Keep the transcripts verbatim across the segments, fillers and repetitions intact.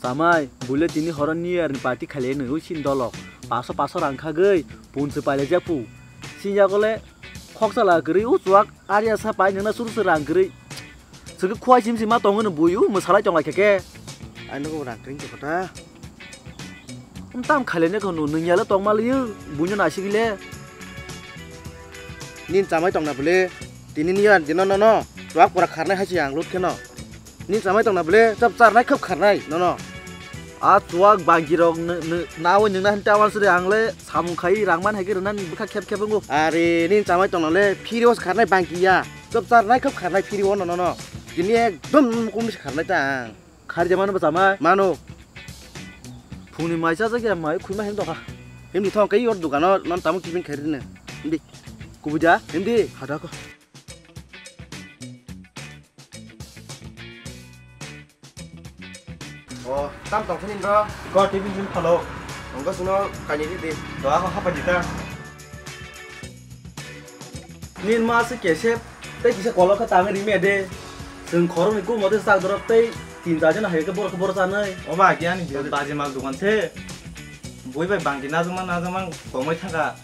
Tamai, buile tini horo New Year ni party khaile nw ui sin dolok. Paso paso rang khagwi, punse paile japu. Sin yagole, khoksa la kwrwi u chuak, arya sa pai nangna suru se rang kwrwi. Sigi khwai sim sim ma tongo nw bui u, mwsalai tong lai khe khe. Ai nw rang kwrwi khe kotha. Tam khaile ne kono nung yale tong maliyo, buino nasi bile. Nin chamai tongna bole, tini ni yan dino no no, tuak pura kharnai hai se ang lut kheno. Nin chamai tongna bole, chap char nai khap kharnai no no. A tuak bangki rok nawi nungna hinte awan suri ang le samung khai rangman hai khe rwnan bwkha khep khep wngo. Are nin chamai tongna le, phiri os kharnai bangki ya, chap char nai khap kharnai phiri o no no no. Tini ekdom kum se kharnai ta ang. Khari de mano bwchama? Mano. Phungni mai cha jakya mai khuyma hem dokha. Himdi thong kai or dukano non tamo tiffin khairi ne. Himdi. Kubui da? Himdi. Hada ko. O, tam tong thani bro. Ko tiffin sim phalo. Ongko suno kani di di. Do ako hapa jita. Nin ma se kesep, tei kisa kolok khe tangwi rimya de. Chwng khoroknwi kuk mote chak dorok tei tin char jona hai khe borok khe borok chanai. O ba, kiyani je baji mal dogan se. Bui bai bangti najwkma najwkma komoi thangkha.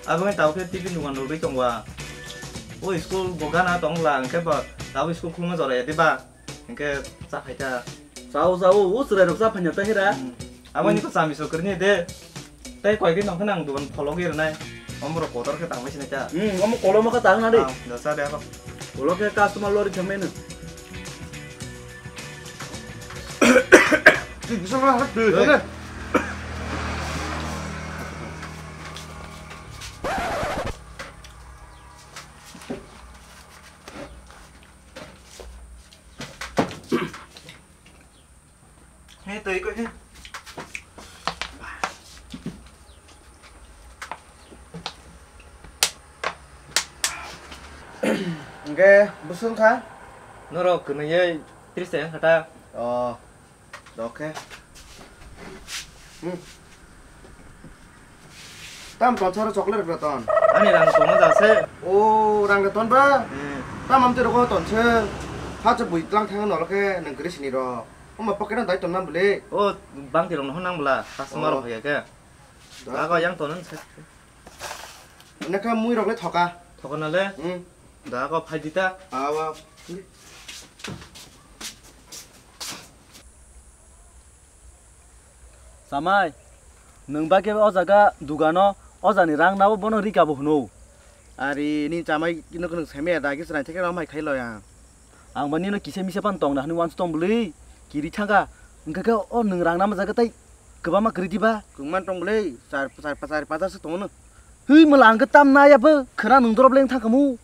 Abo khe tabuk khe tiffin dogan rwgwi tongba. O school bo gana tongla, hwnkhe ba tabuk school khulma jora ya diba. Hwnkhe cha khai ta. Chao, chao, o chwrai rok cha phanya ta hera. Hmm. Abo ni ko chami so kwrwini de. Tei koi khe nong khe nang dukan pholok ye rwnai. Omorok kotor khe tangmai sinai ta. Hmm, omo koloma khe tang na de. Ah, da cha de abo. Kolok khe customer lori thangmai no. Twi bisa ma ha twi. Hey. He, twi koi he. Hwnkhe bwswng kha? Norok kwnwi tris taka wngkha ta. Oh, okay. Hmm. Tam ton saro chocolate rok ton. Ani rang tongma ja se. O, rang rok ton ba? Hmm. Tam amte rok ton se. Ha che bui tlang thang no khe nang kri sini ro. Oma pocket no dai ton nam bele. O, bang ti rok no nang bla. Customer rok hai ke. Da ko yang ton se. Ne ka mui rok le thoka. Thoka na le? Hmm. Da ko phai di ta. Awa. Chamai, nwng ba khe o jaga dugano o jani rang nabo bono rika bo hwno. Ari ni chamai kino kwnwi saimaya da khe chwrai theke rom hai khailo ya. Ang ba nino kisa misa pan tong na hwnwi uansuk tong bwlwi kiri thangkha. Hwnkhe khe o nwng rang nama jaga tei kwbangma kwrwi diba? Kwngman tong bwlwi char char char pajar se tongo no. Hwi mala ang khe tam naya bo khwna nwng dorop leng thangkha mu.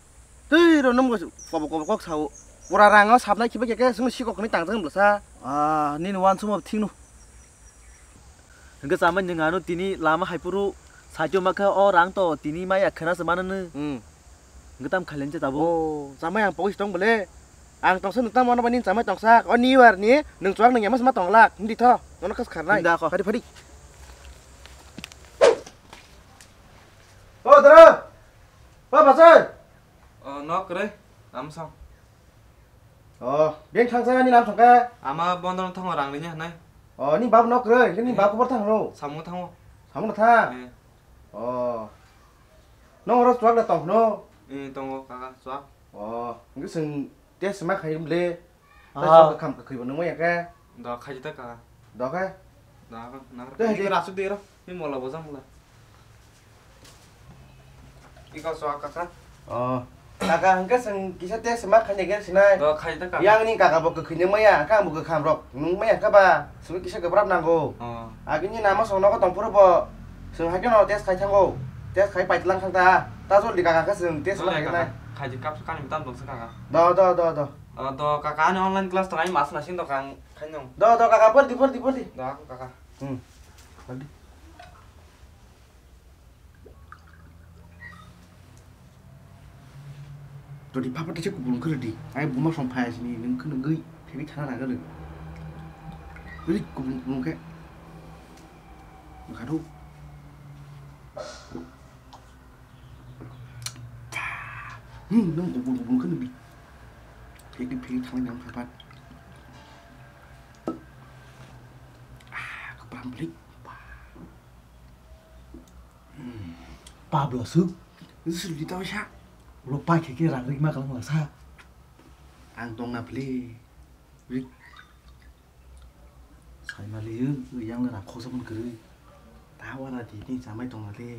Twi ro nung kobo kobo kok sao. Pura rang o sabnai khiba khe khe sung sikok ni tangjak bwsa. Ah, nini uansukma thikno. Hwnkhe chamai nwng ano tini lama hai phuru saitio ma khe o rang to tini maya khwna se mano nw. Hmm. Hwnkhe tam khaileng se tabuk. Oh, chamai ang pogis tong bole. Ang tongsa nwng tamo ano ba nini chamai tongsa. O New Year ni nwng chuak nwng yama se ma tonglak. Hindi tho. Nono khas kharnai. Hindi ako. Phadi phadi. O dara. O bachai. O, nok kwrwi, amsong. O, beng thangsa ni nam thangkha? Ama bondo no thango rang rini hwnwi. O, ni bab nok kwrwi, ni bab kubor thang no? Samung thango. Samung thang? Eh. O. Nong oro chuak le tong no? Eh, tongo kaka, chuak. O, ngi sing test ma khai mle. Ah. Tei sok kham kwkhwi bo nungma ya khe. Do khaji ta kaka. Do khe? Do khe, na. Tei hai de. Rasuk de ro. Ni mola bo jang mola. Iko sok kaka. Oh. Kaka hwnkhe chwng kisa test ma khaina khe sinai. Do khaji ta kaka. Yang ni kaka bo kwkhwi nungma ya, khe ang bo kwkham rok nungma ya khe ba. Chwng kisa kwbrak nango. Oh. Agini nama song nogo tong phuru bo. Chwng hai kheno test khai thango. Test khai paitlang thang ta. Ta joldi kaka khe chwng test ma khai nai. Khaji kap kani tam dong se kaka. Do, do, do, do. Ah, do kaka ani online class tong ai mas nasing do kang khainong. Do, do kaka, por di, por di, por di. Do aku kaka. Hmm. Por di. Todi papa tese kubulung khe di. Ai buma som phai sini nung khe nugui phiri thana na gari. Ri kubulung kubulung khe. Makadu. Hmm, nung kubulung kubulung khe nugui. Phiri phiri thana nang papa. Pablo. Pablo su. Su di tau sa. Lo pa khe khe rang rik ma kalang la sa. Ang tong na pli. Rik. Sai ma li yang le rang khok sa pun kri. Ta wa ra di ni chamai tong na le.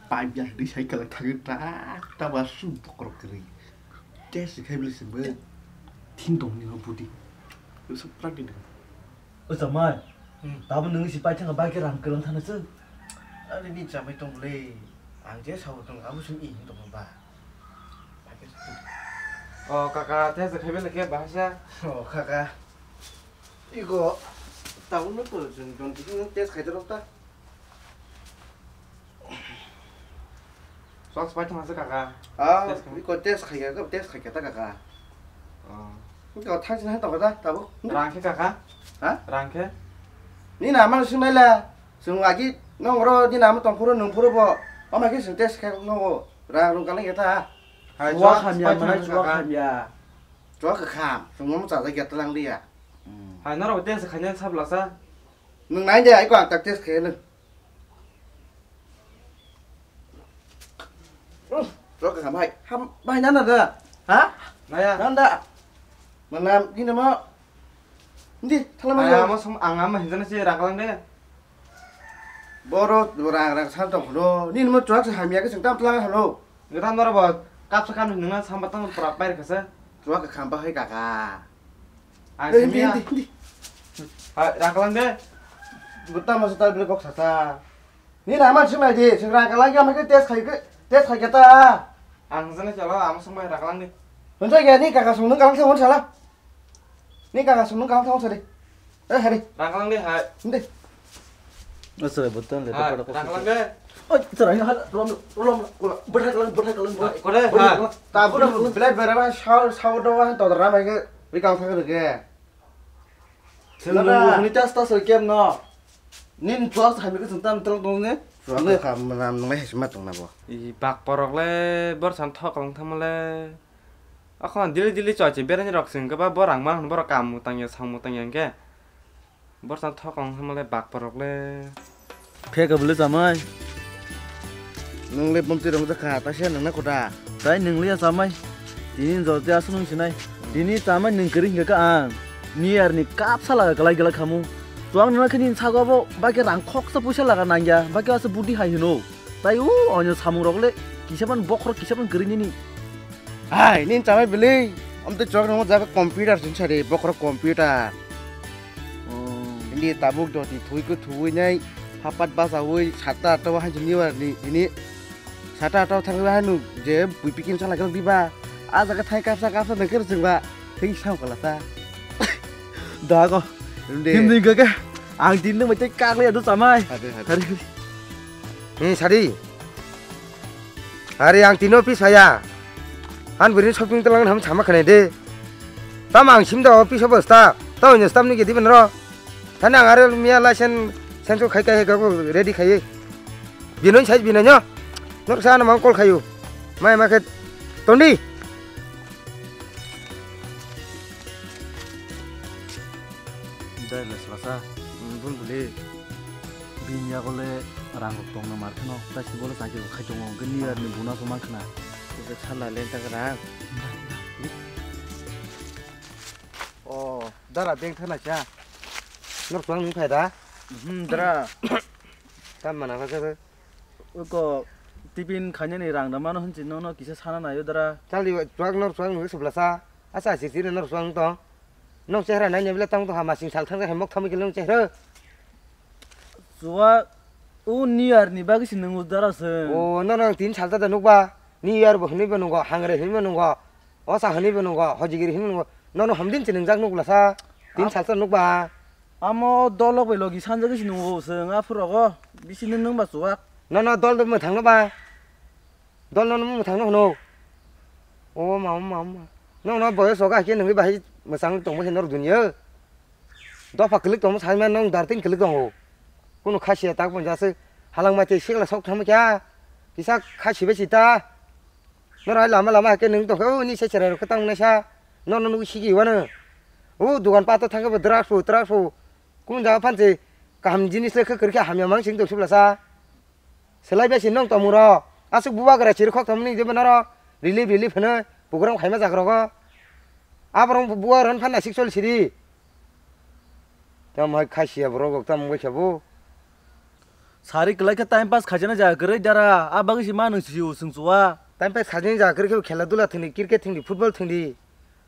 Pai biya di sai kala thang ta ta ba su bokrok kri. Test khai bli sing be. Thing tong ni budi. Su prak di. O chamai. Hmm. Tabuk nung si pai thang ba ke rang kalang thana se. Ani ni chamai tong le. Ang je sao tong abu sum i tong ba. O kaka, test khai bele ke bahasa. O kaka. Iko, taun no to jeng don kisi test khai dorok ta. Socks pai thang se kaka. Ah, test khai. Iko test khai ka, test khai ka ta kaka. Oh. Iko thang sin hai to ta, tabu. Rang khe kaka? Ha? Rang khe? Ni na ma sung nai la. Sung agi nong ro ni na ma tong phuru nung phuru bo. Ama khe sung test khai no. Rang rung kalang ya ta. Hai, chua socks khamya, pai mana thang chua kaka. Khamya. Chua kakham, sung mo cha ja ya talang dia. Hmm. Hai, norok test khaina sabla sa. Nung nai de, ai ko ang tak test khe nung. Chua kakham hai, ham, bai nana da. Ha? Naya. Nanda. Manam, gini mo. Ndi, thala mo. Aya, amo som, ang ama hinjana si rang kalang de. Boro rang rang san tong khono. Nini mo chuak se hamya ke seng tam tlang halo. Ngitam doro bo kapsa kam nungna samba tang pura pair kasa. Chuak ka kham ba hai kaka. Ai, hindi, hindi, hindi. Ha, rang kalang de. Buta masa tal bile kok sasa. Nini ama sung nai di, sung rang kalang ya ma ke test khai ke, test khai ke ta. Ang jana chalo, ama sung bai rang kalang de. Hunsa ya ni kaka sung nung kalang se hon sala. Ni kaka sung nung kalang thang sari. Eh, hari. Rang kalang de hai. Hindi. O sir, betul le, hai, rang kalang de. Oi, sir, ini hal rom rom kula, berhak kalang, berhak kalang. Kore, hai. Tabu na blade beraba sao sao do wa to ram ke wi kalang thang ke. Sir, nini tas tas kem no. Nin tuas hai ke sung tam tel dong ne. Tuas ka nam nang hai sima tong na bo. I bak porok le bor san thok kalang thang le. Akhon dili dili choi choi berani rok sing keba borang ma borok kam mutang ya sang mutang ya hwnkhe. Borsa thokong hwnmale bak borok le. Phe ka bwle chamai. Nung le bomti rong jakha ta se nang na kota. Tai nung le ya chamai. Tini jor te asung nung sinai. Tini chamai nung kiri hingka ka ang. New Year ni kap sala kalai kalai khamu. Tuang nuna khini sago bo bake rang khoksa puisa laga nangya. Bake asa budi hai hino. Tai o onyo samung rok le kisa ban bokhorok kisa ban kwrwi nini. Hai, nin chamai bili. Om te chok nang jaga computer sin sari bokhorok computer. Oh. Ini tabuk doti thui ko thui nai papat basawi sata to han jini war ni ini sata to thang ba hanu je bui pikin sala kal biba. A jaga thai kapsa kapsa nang ker jeng ba. Thing sao kala ta. Da ko. Hindi. Hindi ga ga. Ang din nang mai kak le adu chamai. Hade, hade. Hari. Hmm, sadi. Hari ang tino office saya. Han birin shopping telang ham sama khane de. Tam ang sim da office obo sta. Tao ni stam ni gedi benro. Thani ang aro miya license, sense khai khai ga ready khai. Binoy sai binoy nyo. Nok sa na mang call khayu. Mai ma khe tondi. Dai le salasa. Bun bule. Bini yago le rang rok tong na mar kheno. Tai si bole sakhe khai tongo. Gni ar ni buna so man khna. Sala le ta rang. O, dara beng thana cha. Nor tuang nung khai da? Hmm, dara. Tam mana ka ka. Ko tipin khainani rang da mano hinchi nono kisa sana nayo dara. Chali tuang nor tuang nung subla sa. Asa si si nor tuang to. Nong chehra nai ne bla tang to ha masing sal thang hai mok thami ke nong chehra. Chua u New Year ni bagwi si nung dara se. O, no nang tin sal ta da nuk ba. New Year bo hinui bo nungo, hangre hinui bo nungo. Osa hinui bo nungo, hojigiri hinui nungo. Nono hamdin chinung jak nuk lasa. Tin sal ta nuk ba. Amo dolok bai logi sanjagwi si nungo se nga phurogo. Bisi nung nung ba chuwak. Nono dol do mwthang no ba. Dol nono mwthang no hwno. O ma, o ma, o ma. Nono boyos oga khe nungwi bahai mwchang tongma khe nor dunia. Dopha kwlwk tongma sai ma nong dartin kwlwk tongo. Kunu khasia tak pon jase halang ma tei sikla sok thangma kya. Kisa khasi bai sita. Nor hai lama lama ke nung tongkha, o ni se cherai rok tang nai sa. Nono nugwi sigi wano. O dogan pato thangkhe bo drugs bo, drugs bo. Kung jaga phanse kaham jinis le khe kwrwikhe hamya mang sing tong sibla sa. Selai bai si nong tomung rok. Aswk bubagra chiri khok tongmani jebo noro relief relief hwnwi program khaima jaga rogo. Aborok bubagra hwn phan aswk chol sidi. Tamo hai khasiya borok rok tamo wngkha bo. Sari kwlai khe time pass khaijana jaga kwrwi dara. A bagwi si ma nung sio swng chuwa. Time pass khaijani jaga kwrwi khe khela dula thwngdi, cricket thwngdi, football thwngdi.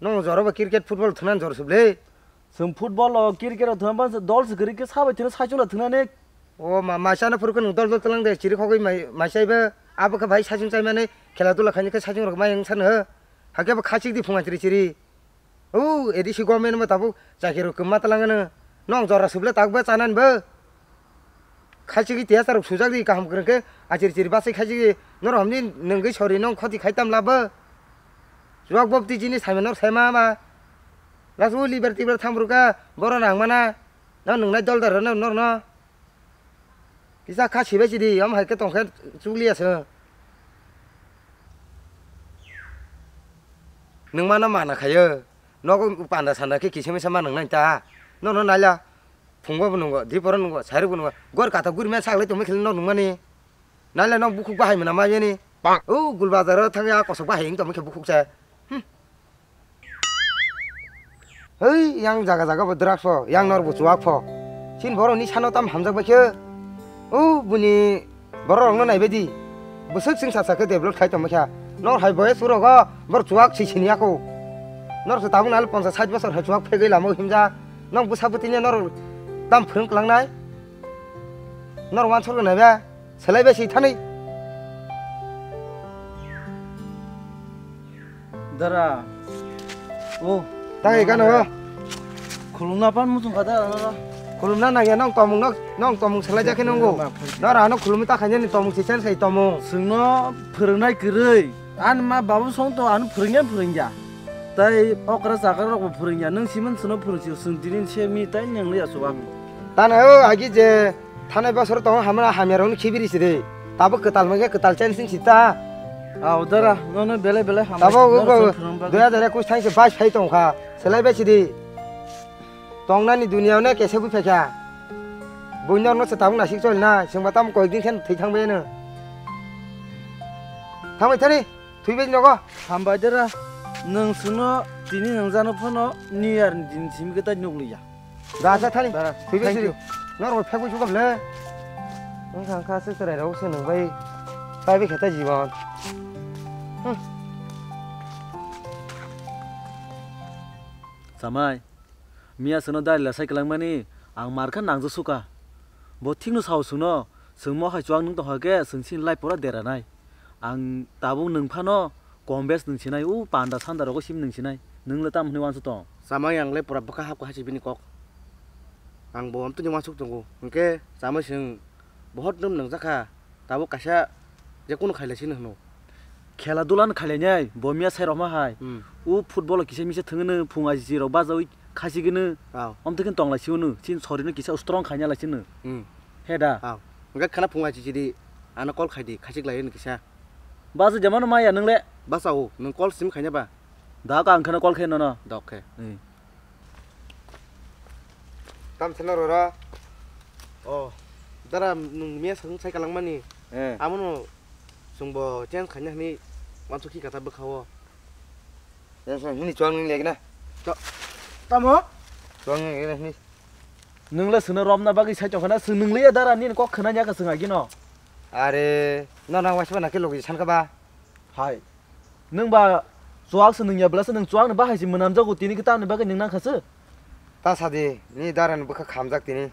Nong jora ba cricket, football thwngna jor suble. Chwng football o, cricket o thwngna dol se kwrwi khe sabai thwngna saichung la thwngna ne. O ma, maisa no phuru khe nwng dol dol twlang de, chiri khogwi mai, maisa ibe abo khe bai saichung chaimani khela dula khaini khe saichung rok mai wng sano. Hakhe bo khachik di phunga chiri chiri. O A D C government bo tabuk chakiri rok kwma twlang no. Nong jora suble tabuk ba chanan bo. Khaisigi tiya charok sujak di kaham kwrwng khe achir chiri basai khaisigi norok hamni nungwi sori nong khoti khai tam labo. Chuwak bopti jini saimano norok sai ma ma. Lasu liver tiver thambruk kha boro nang mana. Nang nungnai dol dar no norno. Kisa kha sibai sidi om hai khe tong khe chukliya se. Nung mano mana khayo. Nogo panda sanda khe kisa misa ma nungnai ta. Nono naila. Phungbo bo nungo, diporo nungo, sairokbo nungo. Gor kata guri maya saklai tongma khe no nungmani. Naile nok bukhuk bahai mwnama yani. O gul bazaro thangya kosok bahai wng tongma khe bukhuk se. Hmm. Hei, yang jaga jaga bo drugs pho, yang nor bo chuwak pho. Sin borok ni sano tam hamjak bai khe. O buni Borok rokno naibaidi, bwswk chwngsa sa khe develop khai tongma kha. Nor hai boyes urogo bor chuwak si sini yako. Nor se tabuk nal ponchas sait bosor hai chuwak phegwi lama himja. Nong bwsa bwtwi ne nor tam phwrwng kwlangnai. Nor wansuk naiba, selai bai si thani. Dara. O. Tang ekano. Khulumna pan muchung kha dara. Khulumna nangya nong tomung nok, nong tomung selai jakhe nongo. Nora ano khulumni ta khainani tomung se chen sai tomung. Sungno phwrwngnai kwrwi. Ani ma babu song to ano phwrwngya phwrwngya. Tai okra chakra rok bo phwrwngya. Nung siman suno phwrwngsi sung dinin se mi tai nang liya subak. Tano o agi je Thanai bosor tongo hamya, hamya rokni khibiri sidi. Tabo kwtal mangkhe kwtal chensing sita. Au dara, nono belai belai hambai. Tabo ugo dui hajar ekwis thaise bais phai tongkha. Selai bai sidi. Tongnani duniya ne kese bui phaikha. Buino no se tabuk nasik choli na, sengba tamo koyek din khe thwi thangbai no. Thangbai thani, thwi bai nogo. Hambai dara, nung suno tini nung jano phano New Year ni din simi khe tai nukliya. Da, sa thani. Dara, thwi bai thank siri. You. Nor bo phek bai sukam le. Wng kha, wng kha, se chwrai rok se nung bai. Pai bai khe ta jibon. Hmm. Samai, miya seno dari la sai kwlangmani, ang mar kha nangjo suka. Bo thikno sao sungno, sung mo hai chuang nung tongkha khe, sung sin lai pora deranai. Ang tabuk nwng phano kombes nwng sinai, o panda sanda rogo sim nwng sinai. Nwng le tamo hwnwi uansuk tong? Chamai ang le pura bwkha hapkha hai se bini kok. Ang bo amtwini uansuk tongo. Hwnkhe chamai se nwng bohot nwng nwngjak kha. Tabuk kaisa je kunu khailai sino hwno. Khela dula no khailainai, bo miya sai rokma hai. Hmm. O football o kisa misa thwngno phung aji rok bajaui khachigwino. Aw. Amtwkhe tonglaisino, chini sorino kisa strong khaina laisino. Hmm. He da? Aw. Hwnkhe khana phung aji chidi, ano call khaidi, khachik laino kisa. Basa jemano maya nwngle. Basa o, nwng call sim khaina ba? Da ka ang kheno call khe nono. Dok khe. Hmm. Tam seno rora. Oh, dara nwng miya sung sai kalangmani. Eh. Amono chwngbo change khaina hwnwi wansukhi kata bwkhao. Yes, hini chuang nung lekna. To-, tamo? Chuang nung lekna hini. Nung le seno romna bagwi sai tongkha na, sung nung le ya dara nini kok khna nya ka sung agino. Are, no nang waisba na ke logi san ka ba? Hai. Nung ba chuak se nung ya bwla se nung chuak ni bahai se mwnam jago tini ke tamni bagwi nung nang kha se? Ta sadi, ni dara ni bwkha khamjak tini.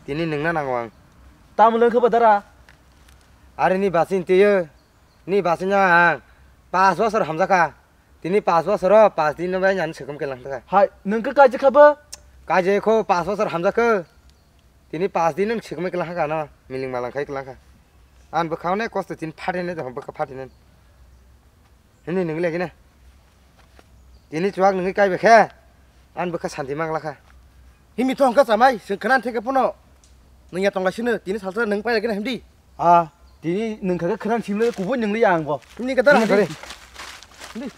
Tini nung na nango ang. Tamo le khe ba dara? Are ni basin tiyo. Ni basin ang. Pas bosor hamjak kha. Tini pas bosoro pas din no bai nani sekom kelang thaka. Hai, nung ke kaji khabo? Kaji kho pas bosor hamjak kho. Tini pas din no sekom kelang kha no, miling malang khai kelang kha. An bwkha ne kosto tin phate ne, bwkha phate ne. Hini nung le gine. Tini chuak nung kai bekhe. An bwkha santi mang lakha. Himi to hongkha chamai, sing khana theke pono. Nung ya tongla sino, tini salsa nung pai gine himdi. Ah, tini nung kha khe khna simle kubui nung li ang bo. Tini kata Tini rang kare. Di.